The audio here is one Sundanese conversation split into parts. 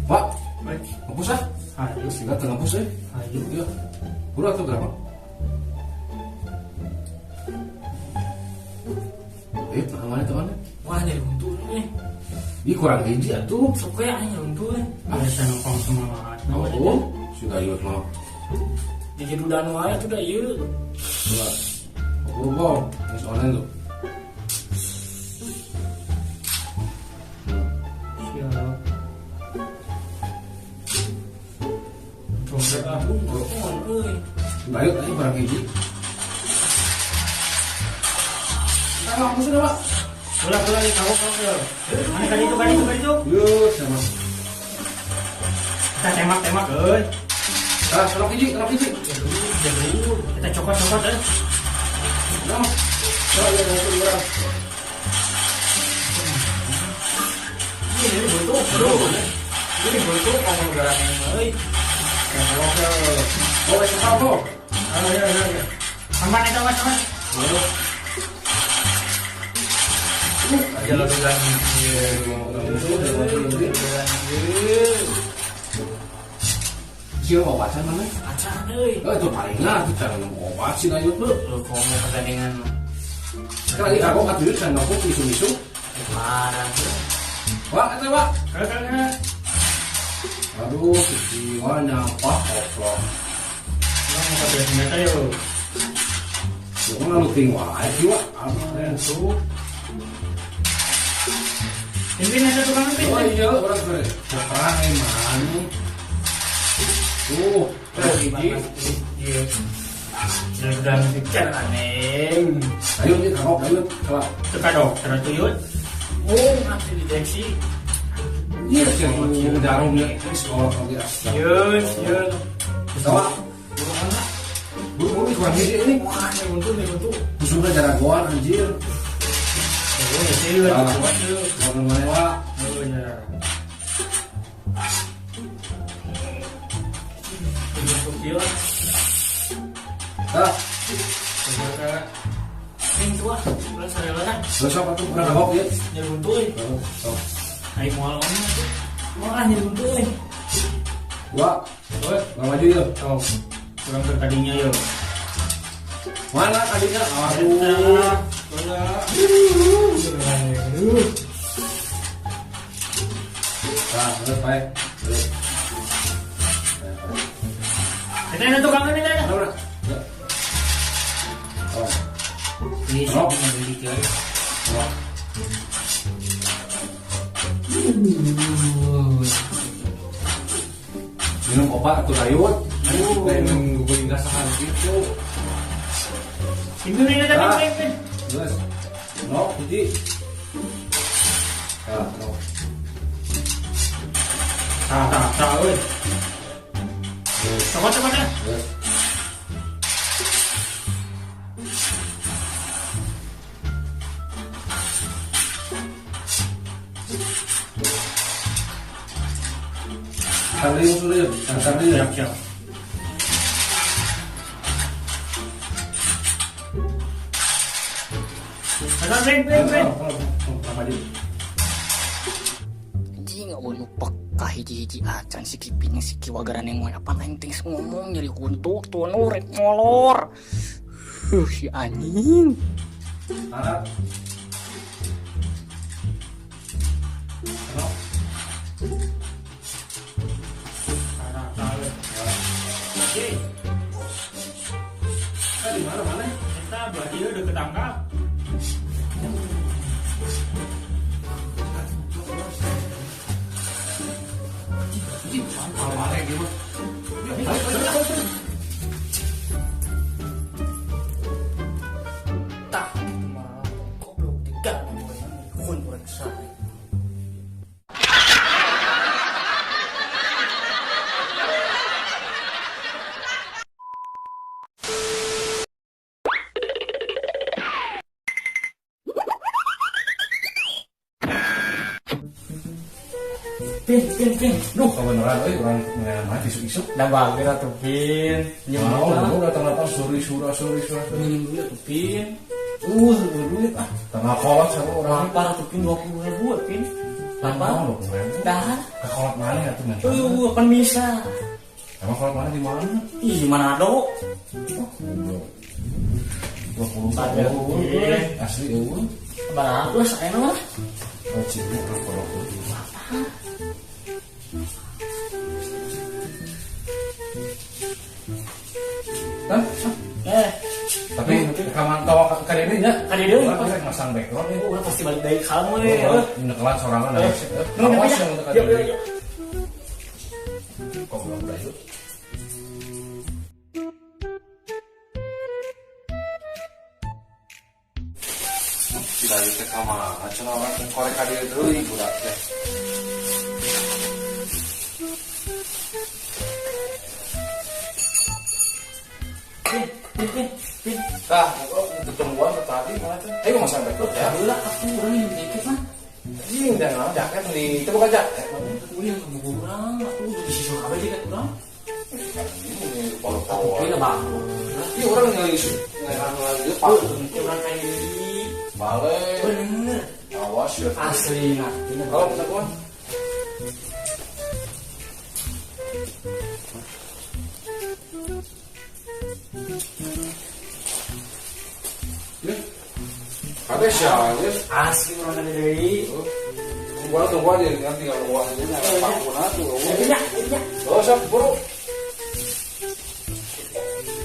Pak, ngapus ah. Ayo, Sehingga tengah ngapus eh. ayo. Iya. Buru atuh berapa? Eh, nah mana teman? Wah, nyeri buntu nih. Ih, kurang hiji atuh. Sok ya nyeri buntu nih. Biasa nongkrong semangat. Oh, sudah yuk mah. Jadi dudan wae tuh dah ieu. Coba. Buru bau, geus online tuh. Siap. Coba ah, ngomong euy. Baik, tadi kurang hiji. Kita ngapus udah, Pak. Bola bola nih kamu kamu. Mana kali itu kali itu kali itu. Yuk, sama. Kita tembak tembak euy. Ah, serok hiji, serok hiji. Jauh, kita cokot cokot euy. Nah, serok ya, itu orang. Ini nyeri buntu, bro. Ini buntu ngomong garang euy. Oke. Oh, es apa? Ayo ayo ayo. Aman itu mas mas. Aja lo bilang Siapa obatnya mana? Acan euy. Oh, itu paling lah, kita minum obat sih lanjut lu. Lu mau pertandingan Sekarang lagi aku katuh saya ngapus isu-isu. parah tuh. Wah, itu Pak. Kagak. Aduh, si wah nyampah koplok. Lu mau pakai senjata yuk. Lu mah luting wae sih, Wak. Aduh, Tuh. Pimpin ada tukang pimpin. Oh iya, orang keren. Perang emang. Tuh, terus hiji. Iya. Dan pikir aneh. Ayo nih, kagok, ayo. Kalah. Teka dokter tuyul. Oh, nanti dideteksi. Iya, sih, jarumnya. Sekolah oke. Iya, iya. Tawa. Buru-buru kurang hiji ini. Wah, ini buntu, ini buntu. Musuhnya jaragoan anjir. Oh, ya sih, Ah. kuat tuh. Orang mana, Wak? Oh, ya. Bentuk dia. Tah, Ini tua, bulan sarelana. besok atuh kurang kagok ya. Nyeri buntu euy. Oh, sok. Ai moal on tuh. Moal nyeri buntu euy. Wak, Oi, bang maju yuk. sok. Kurang tadinya yo. Mana tadinya? Aduh. Aduh. Nah, terus baik. Terus. Kita ada tukang ini ada. Mana, mana? Ya. Oh, Ini Rok. sih beli guys. oh. Minum obat atau dayut. Aduh. Lain nunggu gasahan gitu. Pimpin ini ada Ah. pimpin. Terus. No, hiji. Ah, no. Tah tah tah euy. Terus, Cokot cokot ya. terus. Ntar dulu sudah ya, ntar dulu ya. Siap siap. Ayo, pin pin pin. Anjing eueuh nu peka hiji-hiji acan si Kipin si Kiwagaran yang wae apa lain teh ngomong nyeri huntu tuh nu rek molor. Huh, si anjing. Arab. Halo. Tah tah euy. Oke, Kita di mana mana? kita belah ieu deket tangkal. Ih, mana dia mah. Tah, itu mah goblok tiga kun urang sare. Pin, pin, pin. Duh, kebenaran euy urang ngeunaan mah isuk-isuk. Da bager atuh, Pin. Mau, lu datang-datang suri sura suri sura. Minjem duit atuh, Pin. Duit ah. Tengah kolot sama orang. Lapar atuh, Pin, 20.000, Pin. Lapar lu kemarin. Dah. Ke kolot mana atuh men? Kan bisa. Emang kolot mana di mana? Ih, Manado. Oh, goblok. 20.000. Asli eueuh. Bagus, ayeuna mah. Oh, cing, urang kolot. Hah? Tapi kaman tawa ka dieu nya. Ka dieu pasti masang background ieu. Urang pasti balik deui kalem we. Nekelan sorangan da. Awas yang ka dieu. Goblok da ieu. Tidak teh ka mana cenah urang teh korek ka dieu deui budak teh. Pin. Tah, ketungguan tadi mana teh? Ayo masang background ya. Heula atuh urang yang jaket mah. Anjing dah naon jaket nih. Itu bukan jaket. Urang yang urang atuh di sisi kabeh jaket urang. Ini polo-polo. Tapi bagus. Iya urang nyari ngeran lagi pak. Urang kayak gini. Balik. Bener. Awas ya. Asli nah. Kalau bisa kawan. Ada siapa? Asli orang ada deui. Tunggu aja nanti kalau gua aja nyala pakuna tuh. Iya, iya. Oh, sok buru.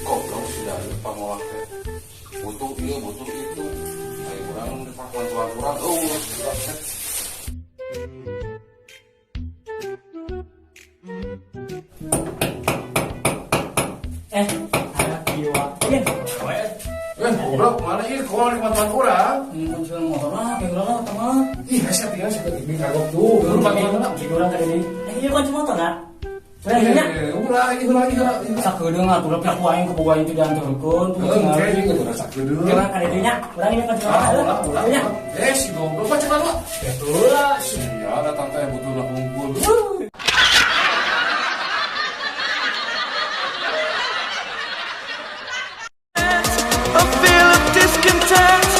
Goblok sudah pangolah teh. Butuh ieu, butuh itu. Ayo urang dipakuan urang. Oh, anak jiwa. Pin. Kan goblok mana ieu kumaha rek bantuan urang? Kunci motor lah, kayak urang lah teman. Ih, hese tinggal seperti ini kagok tuh. Urang bantuan lah. Jika urang tadi. Iya kunci motor enggak? Ulah Ulah, ieu ulah ieu. Sakedeung atuh ulah pihak aing ku boga aing teh dianterkeun. Heuh, ieu kudu sakedeung. Urang ka dieu nya, urang ieu kunci motor. Ulah, ulah. Si goblok mah cenah lah. Ulah, sia datang teh butuh kumpul. A feel of discontent.